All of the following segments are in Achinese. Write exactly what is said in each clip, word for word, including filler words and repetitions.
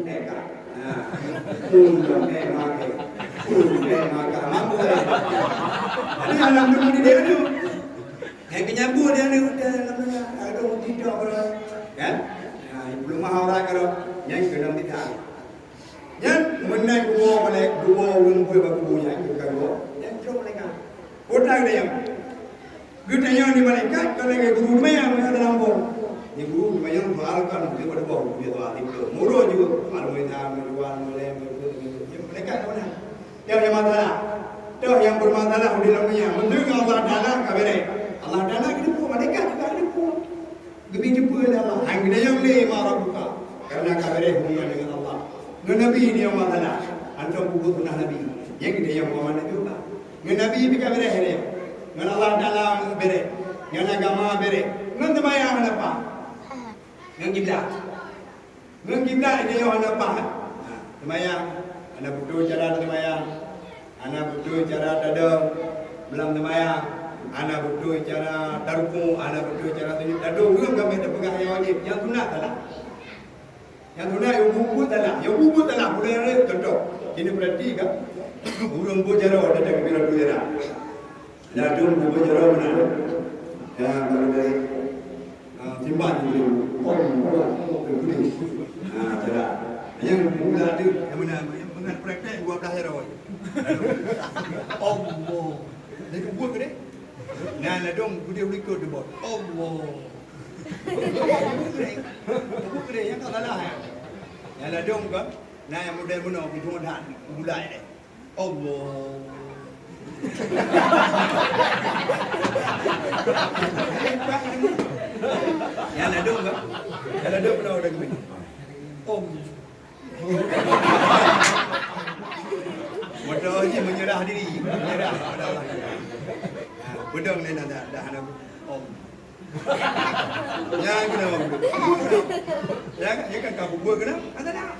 Ka. Ha. Pun sampai makai. Pun sampai makai. Mampu, eh. Jadi, alhamdulillah, dia tu. Hai, keunyambut dia ni, udah namanya, ada uji dia orang. Kan? Ha, belum mahal orang kalau. Yang kena minta. Nyan, meunan dua malaikat, dua ureueng buet bak kubu nyan, bukan dua. Nyan, trok malaikat. Kota geutanyoe. Geutanyoe di malaikat, ka lagèe guru seumayang, meunan dalam boh. Di guru seumayang, soal kan, dia pada boh, dia soal tipe. Muro juga, al-mu'min, al-mu'min, al-mu'min, al-mu'min. Malaikat mana? Toh nyang masalah. Toh nyang bermasalah di dalam dunia. Menteri Allah Taala ka beres. Allah Taala geudeupu, malaikat juga geudeupu. Geubri teupeue lé Allah, han geutanyong lé ma rabbuka, karena ka beres hubungan dengan Allah. Ngon Nabi nyoe masalah, hantom peubuet sunah Nabi. Nyang geutanyong Muhammad Nabi Musa. Ngon Nabi pih ka beres lé. Ngon Allah Taala beres. Ngon agama beres. Ngon seumayang hana paih. Ngon kiblat. Ngon kiblat geutanyoe hana paih. Ha, seumayang, hana beutôi cara seumayang, hana beutôi cara tadong, blam seumayang, hana beutôi cara tarukuk, hana beutôi cara sujud. Tadong ureueng ka meuet tapeugah nyang wajéb, nyang sunat salah. Nyang sunat nyang buet-buet salah, nyang buet-buet salah, mulai dari contoh. Kini berarti kan, ureueng buet jaroe datang ke Biro Daerah. Ladôm bubé jaroe meunan. Ya, baru dari, ah, simpan dulu. Oh, oh, oh, gede. Ah, cara. Yang mula tu, yang mana, yang mana praktek dua belas jaroe. Allah. Dia buat gede. Nah, ladôm gede ulikot dia buat. Allah. Buat gede. Buat gede, yang tak salah, ya. Yang ladôm kan, nah, yang model mana, ujung dah, mulai deh. Allah. Nyang ladôm kan? Nyang ladôm pernah orang kami. Om. Moto jih menyerah diri, menyerah pada Allah. Ha, peudong ni dah, dah, dah hana. Om. Nyan keunoe. Ya, ya kan, ka bubur keunoe? Ada dah.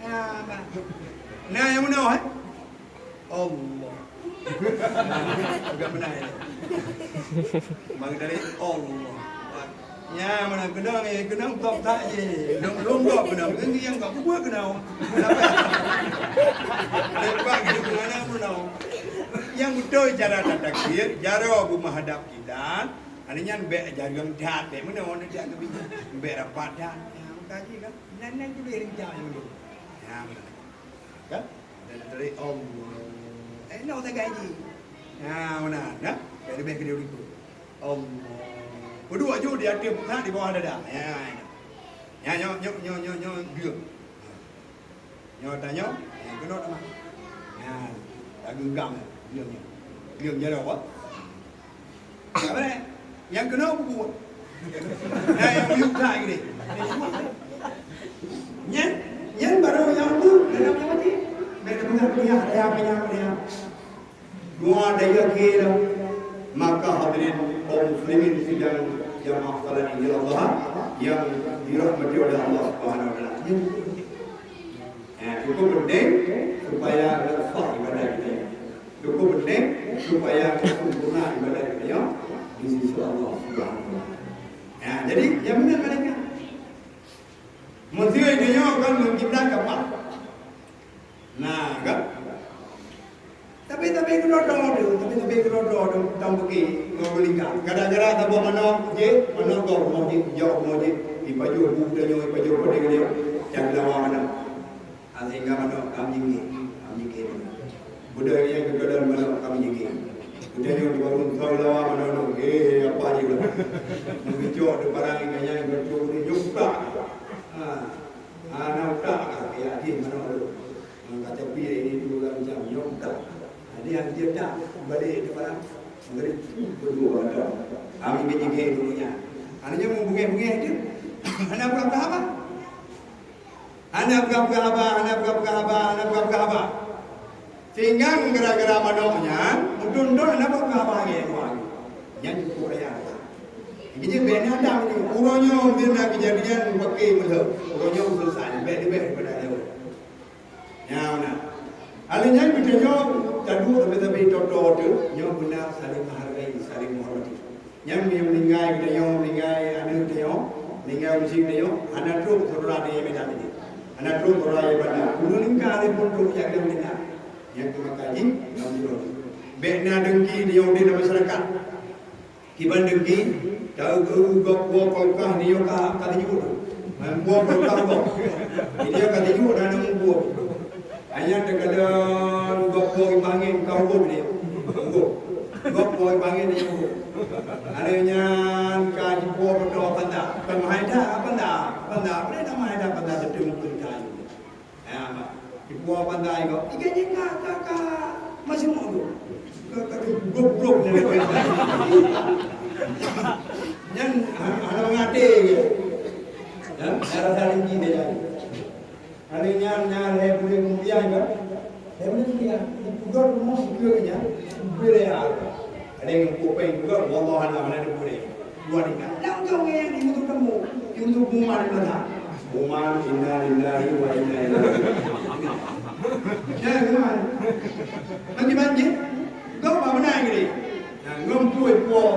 Ya, bah. Nah, yang mana, eh? Allah. Agak benar ya. Maka dari Allah. Ya, mana keunoe ni? Keunoe top tak je. Dong, dong top keunoe. Ini yang ka bubur keunoe. Lepas gitu, mana keunoe? Yang beutôi cara tatakbir, jaroe beuhadap kiblat. Hana nyan bèk jareung that, bèk meunoe that keubiet. Bèk rapat that. Ya, maka jih kan. Nan, nan tu lé rencana yang tu. Ya, meunan. Kan? Dan dari Allah. Eh, no sagai jih. Ya, meunan, ya. Jadi bèk keu dia itu. Allah. Kedua ju di atas pusat, di bawah dada. Ya, ya. Ya, nyo, nyo, nyo, nyo, nyo, dia. Nyoe tanyoe, nyang keunoe teuma. Nyan, tageugam, gleueng nyoe. Gleueng jaroe, apa? Apa ni? Nyang keunoe bubur. Nah, nyang miyueb that geude. Nyan, nyan baru nyang tu, dalam nyang mati. Dah dengar kuliah, dah apa nyang kuliah. Doa dan yakin, maka hadirin kaum muslimin sidang jamaah salat Idul Adha yang dirahmati oleh Allah Subhanahu wa Taala. Ya, cukup penting supaya sah ibadah kita. Cukup penting supaya sempurna ibadah kita di sisi Allah Subhanahu wa Taala. Ya, jadi yang benar mereka. Meusé tanyoe kan meukiblat kapal. Nah, kan? Tapi, tapi keudroe-droe tu, tapi, tapi keudroe-droe tu, tam beuki, ngon geuliga. Gara-gara saboh manok, jih, manok goh rumoh jih, jok rumoh jih, ipajoh bu tanyoe, ipajoh padé geuliau, nyang lawa manok. Ha, sehingga manok ka meujinggé, ka meujinggé manok. Budaya nyang keukeudaan manok ka meujinggé. Geutanyoe di warong, soe lawa manok tu, eh, apa jih lah. Meugeucok di barang ikan nyan, geucok di nyungkak. Ha. Hana utak ka, kaya jih manok tu. Ngon kaca pie ini dua macam, nyoe utak. Jadi, hana dia tak, balik ke barang. Mengeri, berdua ada. Kami kejigé dulu nya. Hanya mau bungeh-bungeh je. Hana peugah-peugah haba. Hana peugah-peugah haba, hana peugah-peugah haba, hana peugah-peugah haba. Sehingga gara-gara manok nyan, mudun-dun hana peugah-peugah haba lagi. Nyan cukup raya. Jadi, bèk na dam ni. Uroe nyoe mungkin na kejadian pakai meuheuh. Uroe nyoe selesai. Bèk leubeh daripada nyoe. Nyan na. Hal nyan geutanyoe taduek sabe-sabe toto teuh, nyoe beuna saling menghargai, saling menghormati. Nyan meunyoe meuninggai geutanyoe, meuninggai aneuk geutanyoe, meuninggai ureueng geutanyoe, hana trok syedara di Medan nyoe. Hana trok uroe raya banda. Ulôn ingka lé pun trok jak lam tenda. Nyang keumakan jih, lam jurông. Bèk na dengki di nyang udép lam masyarakat. Kiban dengki, taeu-eu gob woe kulkah di nyoe ka, ka teujeuet. Meubuet kulkah gob. Di nyoe ka teujeuet dan meubuet. Hanya teugadang gob woe kiban angén ka huköm dia. Huköm. Gob woe kiban angén dia huköm. Ada nyan ka jipuwoe beutôi panda. Kan mahai dah panda. Panda. Boleh nama ada panda betul-betul kayu. Ya, Mak. Ipuwoe pandai kok. Ikan nyan ka, ka, ka masuk tu. Ka, ka goblok-goblok. Nyan, ha-, hana mengaté ke. Ya, saya rasa rezeki dia jadi. Hari nyan, nyan, lhèe buleuen kemudian kan. Lhèe buleuen kemudian, di Pugot rumoh sikeueng nyan, beureal. Ada nyang kupeng juga, wallah hana mana ada boleh. Dua tingkat. Nyang tu nyang di mutu temu, di mutu pengumuman di belakang. Pengumuman, inna lillahi wa inna ilaihi raji'un. Ya, pengumuman. Banjir-banjir. Kau apa benar gini? Nah, ngom tuai puang.